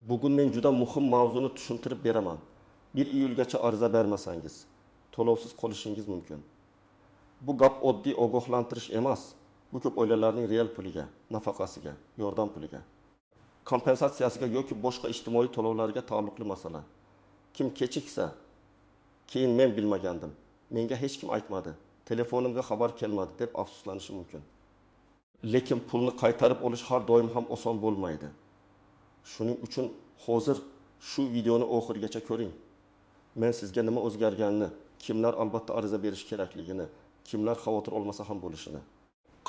Bugun men juda muhim mavzuni tushuntirib beraman. 1 iyulgacha ariza bermasangiz, to'lovsiz qolishingiz mumkin. Bu gap oddiy ogohlantirish emas. Bu ko'p oilalarning real puliga, nafaqasiga, yordam puliga, kompensatsiyasiga yoki boshqa ijtimoiy to'lovlarga taalluqli masala. Kim kechiksa, keyin men bilmagandim, menga hech kim aytmadi, telefonimga xabar kelmadi deb afsuslanishi mumkin. Lekin pulni qaytarib olish har doim ham oson bo'lmaydi. Shuning uchun hozir shu videoni oxirigacha ko'ring. Men sizga nima o'zgarganini, kimlar albatta ariza berish kerakligini, kimlar xavotir olmasa ham bo'lishini,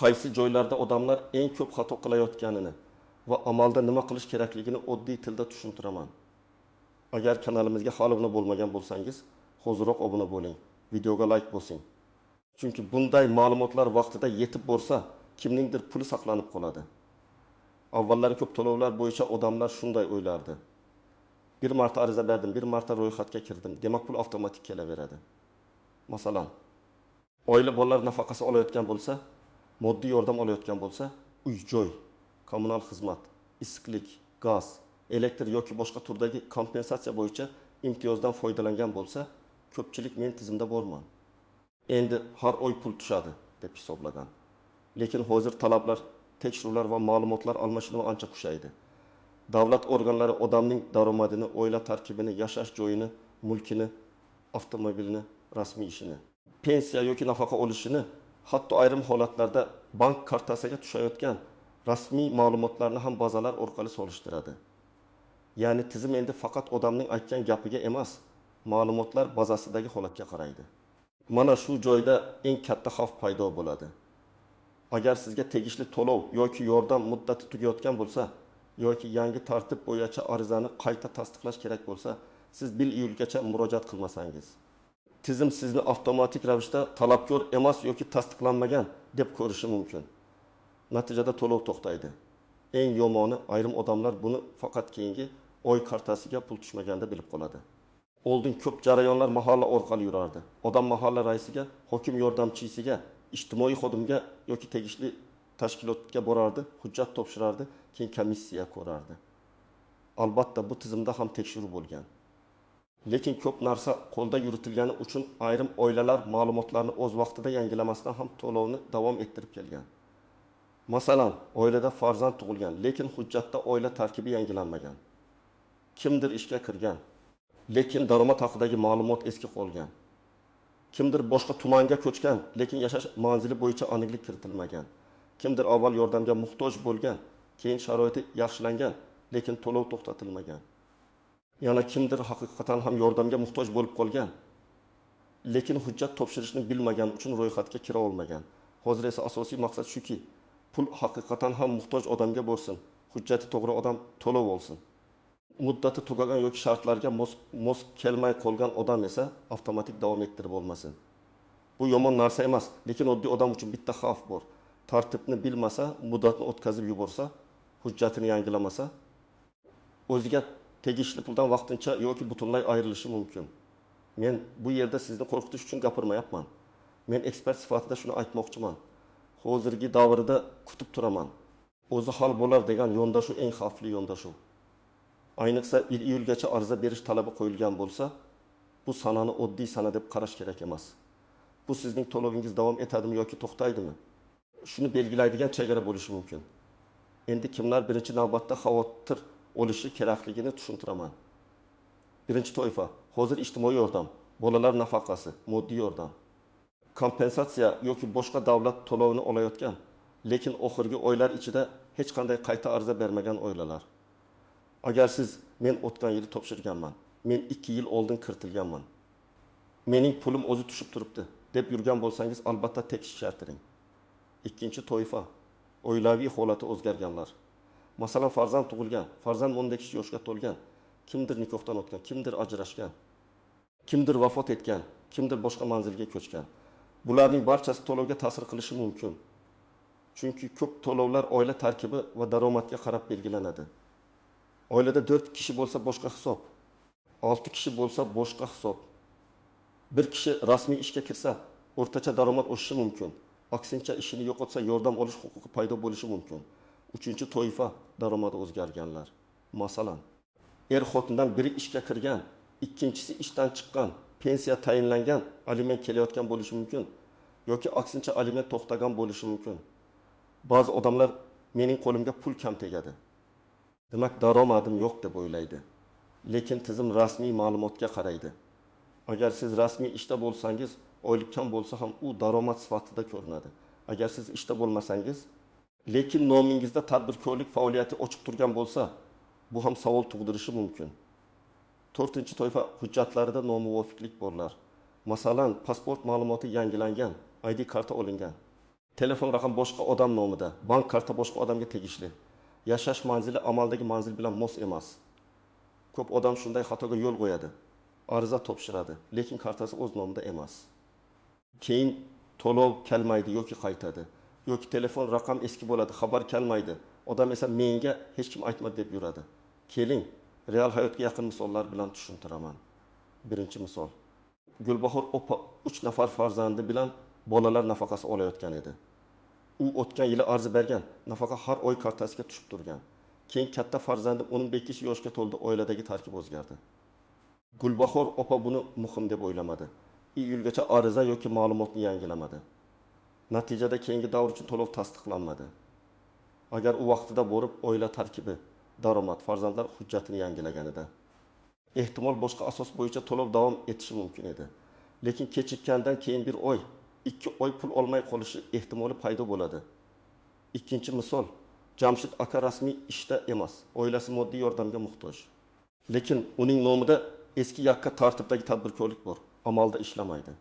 qaysi joylarda odamlar eng ko'p xato qilayotganini va amalda nima qilish kerakligini oddiy tilda tushuntiraman. Agar kanalimizga hali obuna bo'lmagan bo'lsangiz, hoziroq obuna bo'ling, videoga like bosing. Chunki bunday ma'lumotlar vaqtida yetib borsa, kimningdir puli saqlanib qoladi. Avvallari ko'p to'lovlar bo'yicha odamlar shunday o'ylardi. Bir marta ariza berdim, bir marta ro'yxatga kirdim, demak pul avtomatik kelaveradi. Masalan, oila bolalar nafaqasi olayotgan bo'lsa, moddiy yordam olayotgan bo'lsa, uy-joy, kommunal xizmat, issiqlik, gaz, elektr yoki boshqa turdagi kompensatsiya bo'yicha imtiyozdan foydalangan bo'lsa, ko'pchilik men tizimda borman, endi har oy pul tushadi deb hisoblagan. Lekin hozir talablar, tekshiruvlar va ma'lumotlar almashinuvi ancha kuchaydi. Davlat organlari odamning daromadini, oila tarkibini, yashash joyini, mulkini, avtomobilini, rasmiy ishini, pensiya yoki nafaqa olishini, hatto ayrim holatlarda bank kartasiga tushayotgan rasmiy ma'lumotlarni ham bazalar orqali solishtiradi. Ya'ni tizim endi faqat odamning aytgan gapiga emas, ma'lumotlar bazasidagi holatga qaraydi. Mana shu joyda eng katta xavf paydo bo'ladi. Agar sizga tegishli to'lov yoki yordam muddati tugayotgan bo'lsa yoki yangi tartib bo'yicha arizani qayta tasdiqlash kerak bo'lsa, siz 1 iyulgacha murojaat qilmasangiz, tizim sizni avtomatik ravishda talabgor emas yoki tasdiqlanmagan deb ko'rishi mumkin. Natijada to'lov to'xtaydi. Eng yomoni, ayrim odamlar buni faqat keyingi oy kartasiga pul tushmaganda bilib qoladi. Oldin ko'p jarayonlar mahalla orqali yurardi. Odam mahalla raisiga, hokim yordamchisiga, ijtimoiy xodimga yoki tegishli tashkilotga borardi, hujjat topshirardi, keyin komissiya ko'rardi. Albatta bu tizimda ham tekshiruv bo'lgan. Lekin ko'p narsa qo'lda yuritilgani uchun ayrim oilalar ma'lumotlarni o'z vaqtida yangilamasdan ham to'lovni davom ettirib kelgan. Masalan, oilada farzand tug'ilgan, lekin hujjatda oila tarkibi yangilanmagan. Kimdir ishga kirgan, lekin daromad haqidagi ma'lumot eski qolgan. Kimdir boshqa tumanga ko'chgan, lekin yashash manzili bo'yicha aniqlik kiritilmagan. Kimdir avval yordamga muhtoj bo'lgan, keyin sharoiti yaxshilangan, lekin to'lov to'xtatilmagan. Yana kimdir haqiqatan ham yordamga muhtoj bo'lib qolgan, lekin hujjat topshirishni bilmagan uchun ro'yxatga kira olmagan. Hozir esa asosiy maqsad shuki, pul haqiqatan ham muhtoj odamga borsin, hujjati to'g'ri odam to'lov olsin. Muddati tugagan yoki shartlarga mos kelmay qolgan odam esa avtomatik davom ettirib olmasin. Bu yomon narsa emas, lekin oddiy odam uchun bitta xavf bor. Tartibni bilmasa, muddatni o'tkazib yuborsa, hujjatini yangilamasa, o'ziga tegishli puldan vaqtincha yoki butunlay ayrilishi mumkin. Men bu yerda sizni qo'rqitish uchun gapirmayapman. Men ekspert sifatida shuni aytmoqchiman. Hozirgi davrda kutib turaman. O'zi hal bo'lar degan yondashuv eng xavfli yondashuv. Ayniqsa 1 iyulgacha ariza berish talabi qo'yilgan bo'lsa, bu sanani oddiy sana deb qarash kerak emas. Bu sizning to'lovingiz davom etadimi yoki to'xtaydimi? Shuni belgilaydigan chegara bo'lishi mumkin. Endi kimlar birinchi navbatda xavotir olishi kerakligini tushuntiraman. Birinchi toifa hozir ijtimoiy yordam, bolalar nafaqasi, moddiy yordam, kompensatsiya yoki boshqa davlat to'lovini olayotgan, lekin oxirgi oylar ichida hech qanday qayta ariza bermagan oilalar. Agar siz men o'tgan yili topshirganman, men 2 yil oldin kiritilganman, mening pulim o'zi tushib turibdi deb yurgan bo'lsangiz, albatta tekshirtiring. Ikkinchi toifa oilaviy holati o'zgarganlar. Masalan, farzand tug'ilgan, farzand 18 yoshga to'lgan, kimdir nikohdan o'tgan, kimdir ajrashgan, kimdir vafot etgan, kimdir boshqa manzilga ko'chgan. Bularning barchasi to'lovga ta'sir qilishi mumkin. Chunki ko'p to'lovlar oila tarkibi va daromadga qarab belgilanadi. Oilada 4 kishi bo'lsa boshqa hisob, 6 kishi bo'lsa boshqa hisob. Bir kishi rasmiy ishga kirsa, o'rtacha daromad oshishi mumkin. Aksincha ishini yo'qotsa, yordam olish huquqi paydo bo'lishi mumkin. Uchinchi toifa daromadi o'zgarganlar. Masalan, Er-xotindan biri ishga kirgan, ikkinchisi ishdan chiqqan, pensiya tayinlangan, aliment kelayotgan bo'lishi mumkin yoki aksincha aliment to'xtagan bo'lishi mumkin. Ba'zi odamlar mening qo'limga pul kam tegadi, demak daromadim yo'q deb o'ylaydi. Lekin tizim rasmiy ma'lumotga qaraydi. Agar siz rasmiy ishda bo'lsangiz, oylik kam bo'lsa ham u daromad sifatida ko'rinadi. Agar siz ishda bo'lmasangiz, lekin nomingizda tadbirkorlik faoliyati ochiq turgan bo'lsa, bu ham savol tug'dirishi mumkin. To'rtinchi toifa hujjatlarida nomuvofiqlik borlar. Masalan, pasport ma'lumoti yangilangan, ID karta olingan. Telefon raqam boshqa odam nomida, bank karta boshqa odamga tegishli. Yashash manzili amaldagi manzil bilan mos emas. Ko'p odam shunday xatoga yo'l qo'yadi. Ariza topshiradi, lekin kartasi o'z nomida emas. Keyin to'lov kelmaydi yoki qaytadi. Yoki telefon raqam eski bo'ladi, xabar kelmaydi. Odam esa menga hech kim aytmadi deb yuradi. Keling, real hayotga yaqin misollar bilan tushuntiraman. Birinchi misol. Gulbahor opa 3 nafar farzandi bilan bolalar nafaqasi olayotgan edi. U o'tgan yili arza bergan, nafaqa har oy kartasiga tushib turgan. Keyin katta farzandi 15 yoshga to'ldi, oiladagi tarkib o'zgardi. Gulbahor opa buni muhim deb o'ylamadi. Iyulgacha ariza yoki ma'lumotni yangilamadi. Natijada keyingi davr uchun to'lov tasdiqlanmadi. Agar u vaqtida borib oila tarkibi, daromad, farzandlar hujjatini yangilaganida, ehtimol boshqa asos bo'yicha to'lov davom etishi mumkin edi. Lekin kechikkandan keyin 1 oy, 2 oy pul olmay qolishi ehtimoli paydo bo'ladi. Ikkinchi misol, Jamshid aka rasmiy ishda emas, oilasi moddiy yordamga muhtoj. Lekin uning nomida eski yakka tartibdagi tadbirkorlik bor, amalda ishlamaydi.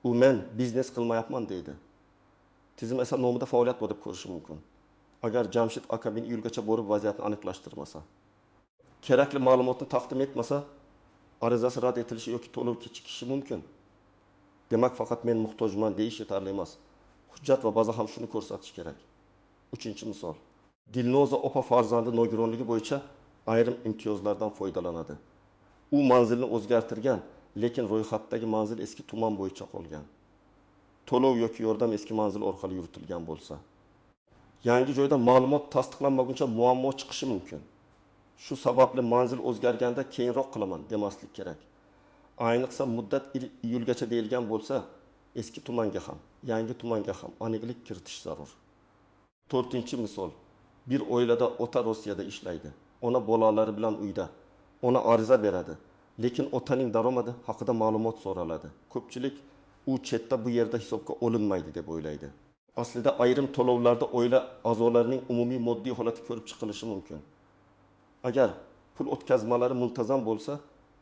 U men biznes qilmayapman deydi. Tizim esa nomida faoliyat bor deb ko'rishi mumkin. Agar Jamshid aka 1 iyulgacha borib vaziyatni aniqlashtirmasa, kerakli ma'lumotni taqdim etmasa, arizasi rad etilishi yoki to'lov kechikishi mumkin. Demak, faqat men muhtojman deyish yetarli emas. Hujjat va baza ham shuni ko'rsatish kerak. Uchinchi misol. Dilnoza opa farzandi nogironligi bo'yicha ayrim imtiyozlardan foydalanadi. U manzilni o'zgartirgan, lekin ro'yxatdagi manzil eski tuman bo'yicha qolgan. To'lov yoki yordam eski manzil orqali yuritilgan bo'lsa, yangi joyda ma'lumot tasdiqlanmaguncha muammo chiqishi mumkin. Shu sababli manzil o'zgarganda keyinroq qilaman demaslik kerak. Ayniqsa muddat iyulgacha deyilgan bo'lsa, eski tumanga ham, yangi tumanga ham aniqlik kiritish zarur. To'rtinchi misol. Bir oilada ota Rossiyada ishlaydi. Ona bolalari bilan uyda. Ona ariza beradi. Lekin otaning daromadi haqida ma'lumot so'raladi. Ko'pchilik u chetda bu yerda hisobga olinmaydi deb o'ylaydi. Aslida ayrim to'lovlarda oila a'zolarining umumiy moddiy holati ko'rib chiqilishi mumkin. Agar pul o'tkazmalari muntazam bo'lsa,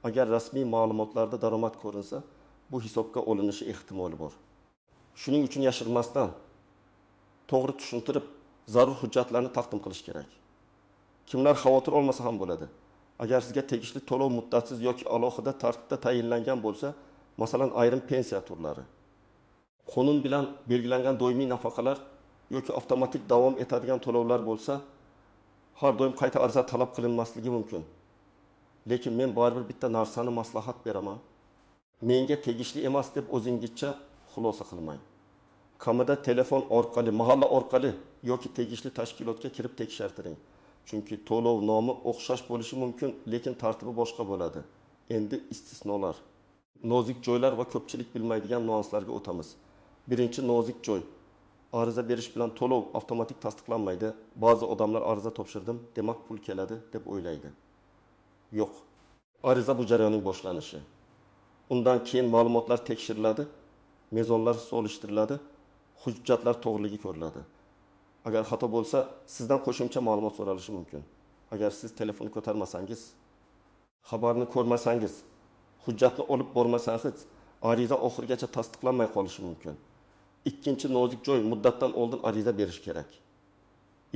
agar rasmiy ma'lumotlarda daromad ko'rinsa, bu hisobga olinishi ehtimoli bor. Shuning uchun yashirmasdan to'g'ri tushuntirib, zarur hujjatlarni taqdim qilish kerak. Kimlar xavotir olmasa ham bo'ladi. Agar sizga tegishli to'lov muddatsiz yoki alohida tartibda tayinlangan bo'lsa, masalan, ayrim pensiya turlari, qonun bilan belgilangan doimiy nafaqalar yoki avtomatik davom etadigan to'lovlar bo'lsa, har doim qayta ariza talab qilinmasligi mumkin. Lekin men baribir bitta narsani maslahat beraman. Menga tegishli emas deb o'zingizcha xulosa qilmang. Kamida telefon orqali, mahalla orqali yoki tegishli tashkilotga kirib tekshirtiring. Chunki to'lov nomi o'xshash bo'lishi mumkin, lekin tartibi boshqa bo'ladi. Endi istisnolar. Nozik joylar va ko'pchilik bilmaydigan nuanslarga o'tamiz. Birinchi nozik joy. Ariza berish bilan to'lov avtomatik tasdiqlanmaydi. Ba'zi odamlar ariza topshirdim, demak pul keladi deb o'ylaydi. Yo'q. Ariza bu jarayonning boshlanishi. Undan keyin ma'lumotlar tekshiriladi, mezonlar solishtiriladi, hujjatlar to'g'riligi ko'riladi. Agar xato bo'lsa, sizdan qo'shimcha ma'lumot so'ralishi mumkin. Agar siz telefonni ko'tarmasangiz, xabarni ko'rmasangiz, hujjatni olib bormasangiz, ariza oxirigacha tasdiqlanmay qolishi mumkin. Ikkinchi nozik joy, muddatdan oldin ariza berish kerak.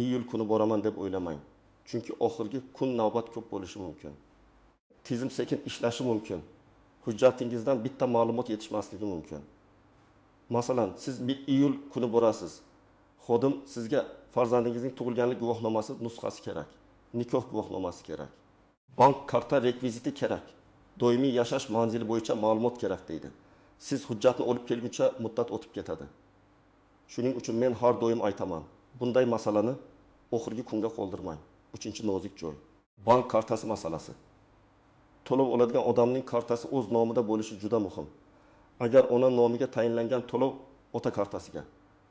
Iyul kuni boraman deb o'ylamang. Chunki oxirgi kun navbat ko'p bo'lishi mumkin. Tizim sekin ishlashi mumkin. Hujjatingizdan bitta ma'lumot yetishmasligi mumkin. Masalan, siz 1 iyul kuni borasiz. Xodim sizga farzandingizning tug'ilganlik guvohnomasi nusxasi kerak, nikoh guvohnomasi kerak, bank karta rekviziti kerak, doimiy yashash manzili bo'yicha ma'lumot kerak deydi. Siz hujjatni olib kelguncha muddat o'tib ketadi. Shuning uchun men har doim aytaman, bunday masalani oxirgi kunga qoldirmang. Uchinchi nozik joy. Bank kartasi masalasi. To'lov oladigan odamning kartasi o'z nomida bo'lishi juda muhim. Agar ona nomiga tayinlangan to'lov ota kartasiga,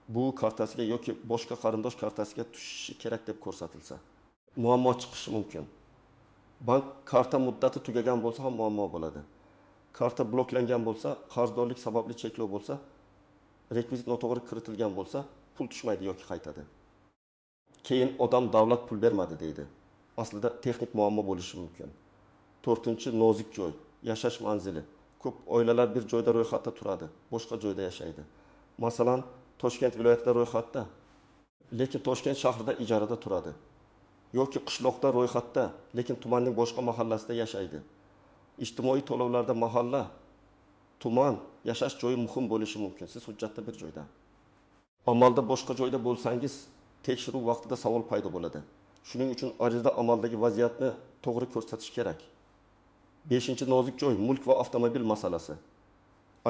buvi kartasiga yoki boshqa qarindosh kartasiga tushishi kerak deb ko'rsatilsa, muammo chiqishi mumkin. Bank karta muddati tugagan bo'lsa ham muammo bo'ladi. Karta bloklangan bo'lsa, qarzdorlik sababli cheklov bo'lsa, rekvizit noto'g'ri kiritilgan bo'lsa, pul tushmaydi yoki qaytadi. Keyin odam davlat pul bermadi deydi. Aslida texnik muammo bo'lishi mumkin. To'rtinchi nozik joy, yashash manzili. Ko'p oilalar bir joyda ro'yxatda turadi, boshqa joyda yashaydi. Masalan, Toshkent viloyatida ro'yxatda, lekin Toshkent shahrida ijarada turadi. Yoki qishloqda ro'yxatda, lekin tumanning boshqa mahallasida yashaydi. Ijtimoiy to'lovlarda mahalla, tuman, yashash joyi muhim bo'lishi mumkin. Siz hujjatda bir joyda. Amalda boshqa joyda bo'lsangiz, tekshiruv vaqtida savol paydo bo'ladi. Shuning uchun arizada amaldagi vaziyatni to'g'ri ko'rsatish kerak. Beshinchi nozik joy, mulk va avtomobil masalasi.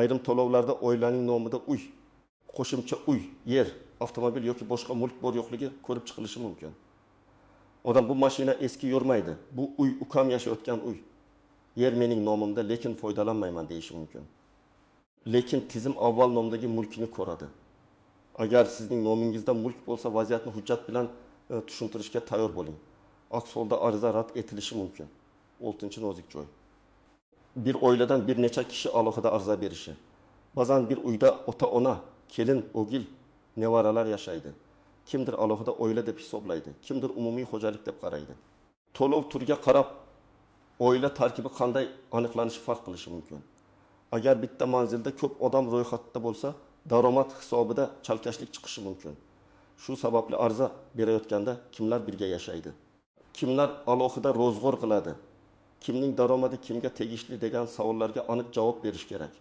Ayrim to'lovlarda oilaning nomida uy, qo'shimcha uy, yer, avtomobil yoki boshqa mulk bor yo'qligi ko'rib chiqilishi mumkin. Odam bu mashina eski yurmaydi, bu uy ukam yashayotgan uy. Yer mening nomimda, lekin foydalanmayman deyishi mumkin. Lekin tizim avval nomdagi mulkni ko'radi. Agar sizning nomingizda mulk bo'lsa, vaziyatni hujjat bilan tushuntirishga tayyor bo'ling. Aks holda ariza rad etilishi mumkin. Oltinchi nozik joy. Bir oiladan bir necha kishi alohida ariza berishi. Ba'zan bir uyda ota-ona, kelin, o'g'il, nevaralar yashaydi. Kimdir alohida oila deb hisoblaydi, kimdir umumiy xo'jalik deb qaraydi. To'lov turiga qarab oila tarkibi qanday aniqlanishi farq qilishi mumkin. Agar bitta manzilda ko'p odam ro'yxatda bo'lsa, daromad hisobida chalkashlik chiqishi mumkin. Shu sababli ariza berayotganda kimlar birga yashaydi, kimlar alohida ro'zg'or qiladi, kimning daromadi kimga tegishli degan savollarga aniq javob berish kerak.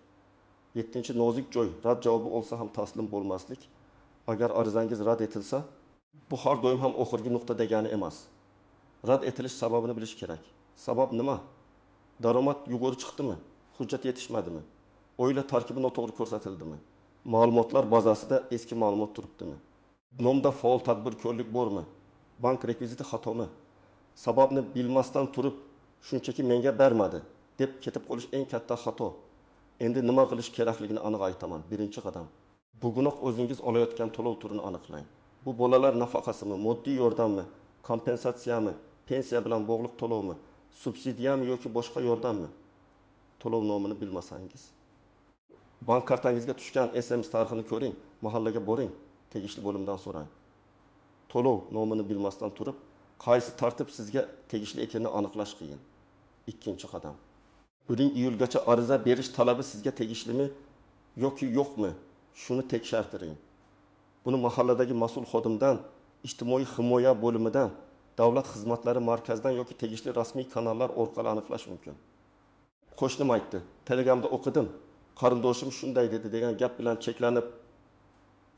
Yettinchi nozik joy, rad javobi olsa ham taslim bo'lmaslik. Agar arizangiz rad etilsa, bu har doim ham oxirgi nuqta degani emas. Rad etilish sababini bilish kerak. Sabab nima? Daromad yuqori chiqdimi? Hujjat yetishmadimi? Oila tarkibi noto'g'ri ko'rsatildimi? Ma'lumotlar bazasida eski ma'lumot turibdimi? Nomda faol tadbirkorlik bormi? Bank rekviziti xatomi? Sababni bilmasdan turib, shunchaki menga bermadi deb ketib qolish eng katta xato. Endi nima qilish kerakligini aniq aytaman. Birinchi qadam. Bugunoq o'zingiz olayotgan to'lov turini aniqlang. Bu bolalar nafaqasimi, moddiy yordammi, kompensatsiyami, pensiya bilan bog'liq to'lovmi, subsidiyami yoki boshqa yordammi? To'lov nomini bilmasangiz, bank kartangizga tushgan SMS tarixini ko'ring, mahallaga boring, tegishli bo'limdan so'rang. To'lov nomini bilmasdan turib, qaysi tartib sizga tegishli ekanini aniqlash qiyin. Ikkinchi qadam. 1 iyulgacha ariza berish talabi sizga tegishlimi yoki yo'qmi? Shuni tekshirtiring. Buni mahalladagi mas'ul xodimdan, ijtimoiy himoya bo'limidan, davlat xizmatlari markazidan yoki tegishli rasmiy kanallar orqali aniqlash mumkin. Qo'shnim aytdi, Telegramda o'qidim, qarindoshim shunday dedi degan gap bilan cheklanib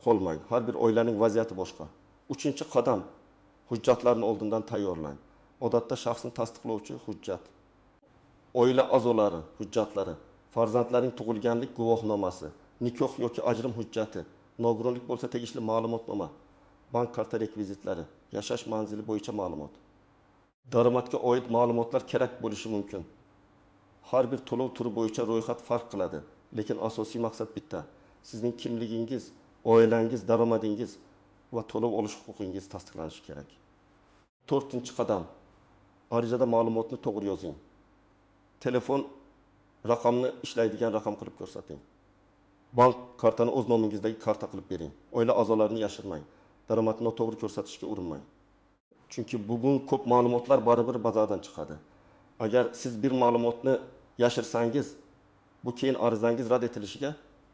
qolmang. Har bir oilaning vaziyati boshqa. Uchinchi qadam, hujjatlarni oldindan tayyorlang. Odatda shaxsni tasdiqlovchi hujjat, oila a'zolari hujjatlari, farzandlarning tug'ilganlik guvohnomasi, nikoh yoki ajrim hujjati, nogironlik bo'lsa tegishli ma'lumotnoma, bank karta rekvizitlari, yashash manzili bo'yicha ma'lumot. Daromadga oid ma'lumotlar kerak bo'lishi mumkin. Har bir to'lov turi bo'yicha ro'yxat farq qiladi, lekin asosiy maqsad bitta. Sizning kimligingiz, oilangiz, daromadingiz va to'lov olish huquqingiz tasdiqlanishi kerak. To'rtinchi qadam. Arizada ma'lumotni to'g'ri yozing. Telefon raqamni ishlaydigan raqam qilib ko'rsating. Bank kartani o'z nomingizdagi karta qilib bering. Oila a'zolarini yashirmang. Daromadni noto'g'ri ko'rsatishga urinmang. Chunki bugun ko'p ma'lumotlar baribir bazadan chiqadi. Agar siz bir ma'lumotni yashirsangiz, bu keyin arizangiz rad etilishiga,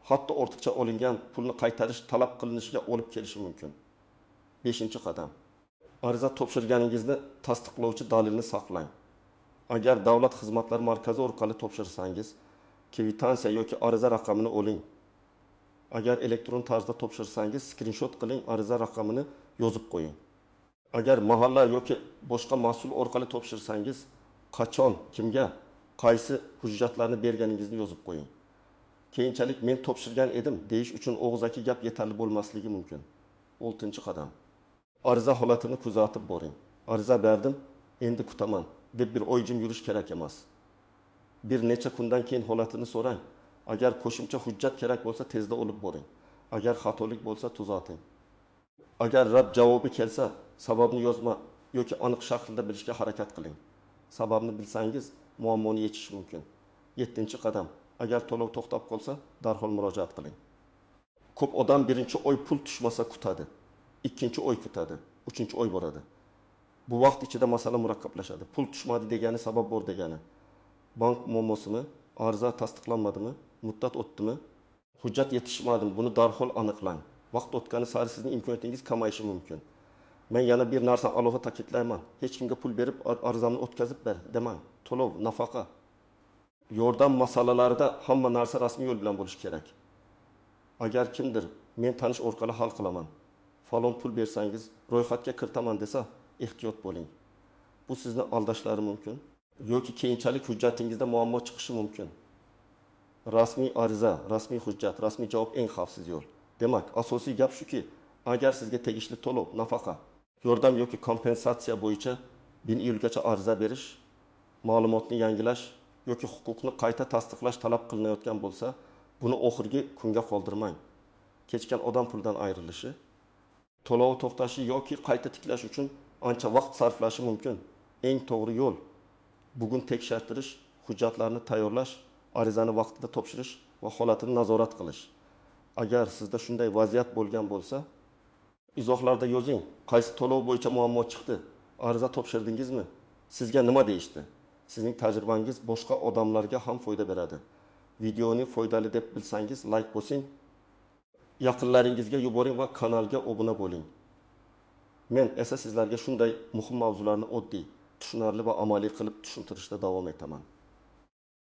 hatto ortiqcha olingan pulni qaytarish talab qilinishiga olib kelishi mumkin. 5-qadam. Ariza topshirganingizni tasdiqlovchi dalilni saqlang. Agar davlat xizmatlari markazi orqali topshirsangiz, kvitansiya yoki ariza raqamini oling. Agar elektron tarzda topshirsangiz, skrinshot qiling, ariza raqamini yozib qo'ying. Agar mahalla yoki boshqa mas'ul orqali topshirsangiz, qachon, kimga, qaysi hujjatlarni berganingizni yozib qo'ying. Keyinchalik men topshirgan edim deyish uchun og'zaki gap yetarli bo'lmasligi mumkin. 6-qadam. Ariza holatini kuzatib boring. Ariza berdim, Endi kutaman deb bir oy jim yurish kerak emas. Bir necha kundan keyin holatini so'rang. Agar qo'shimcha hujjat kerak bo'lsa, tezda olib boring. Agar xatolik bo'lsa, tuzating. Agar rad javobi kelsa, sababni yozma yoki aniq shaklda bilishga harakat qiling. Sababni bilsangiz, muammoni yechish mumkin. 7-qadam. Agar to'lov to'xtab qolsa, darhol murojaat qiling. Ko'p odam birinchi oy pul tushmasa kutadi. Ikkinchi oy kutadi, uchinchi oy boradi. Bu vaqt ichida masala murakkablashadi. Pul tushmadi degani sabab bor degani. Bank muammosimi, ariza tasdiqlanmadimi, muddat o'tdimi, hujjat yetishmadimi, buni darhol aniqlang. Vaqt o'tgani sari sizning imkoniyatingiz kamayishi mumkin. Men yana bir narsani alohida ta'kidlayman. Hech kimga pul berib arizamni o'tkazib ber demang. To'lov, nafaqa, yordam masalalarida hamma narsa rasmiy yo'l bilan bo'lishi kerak. Agar kimdir men tanish orqali hal qilaman, falon pul bersangiz ro'yxatga kiritaman desa, ehtiyot bo'ling. Bu sizni aldashlari mumkin yoki keyinchalik hujjatingizda muammo chiqishi mumkin. Rasmiy ariza, rasmiy hujjat, rasmiy javob eng xavfsiz yo'l. Demak, asosiy gap shuki, agar sizga tegishli to'lov, nafaqa, yordam yoki kompensatsiya bo'yicha 1 iyulgacha ariza berish, ma'lumotni yangilash yoki huquqni qayta tasdiqlash talab qilinayotgan bo'lsa, buni oxirgi kunga qoldirmang. Kechikkan odam puldan ayrilishi, to'lov to'xtashi yoki qayta tiklash uchun ancha vaqt sarflashi mumkin. Eng to'g'ri yo'l bugun tekshirtirish, hujjatlarni tayyorlash, arizani vaqtida topshirish va holatini nazorat qilish. Agar sizda shunday vaziyat bo'lgan bo'lsa, izohlarda yozing. Qaysi to'lov bo'yicha muammo chiqdi? Ariza topshirdingizmi? Sizga nima deyishdi? Sizning tajribangiz boshqa odamlarga ham foyda beradi. Videoni foydali deb bilsangiz, like bosing, yaqinlaringizga yuboring va kanalga obuna bo'ling. Men esa sizlarga shunday muhim mavzularni oddiy, tushunarli va amaliy qilib tushuntirishda davom etaman.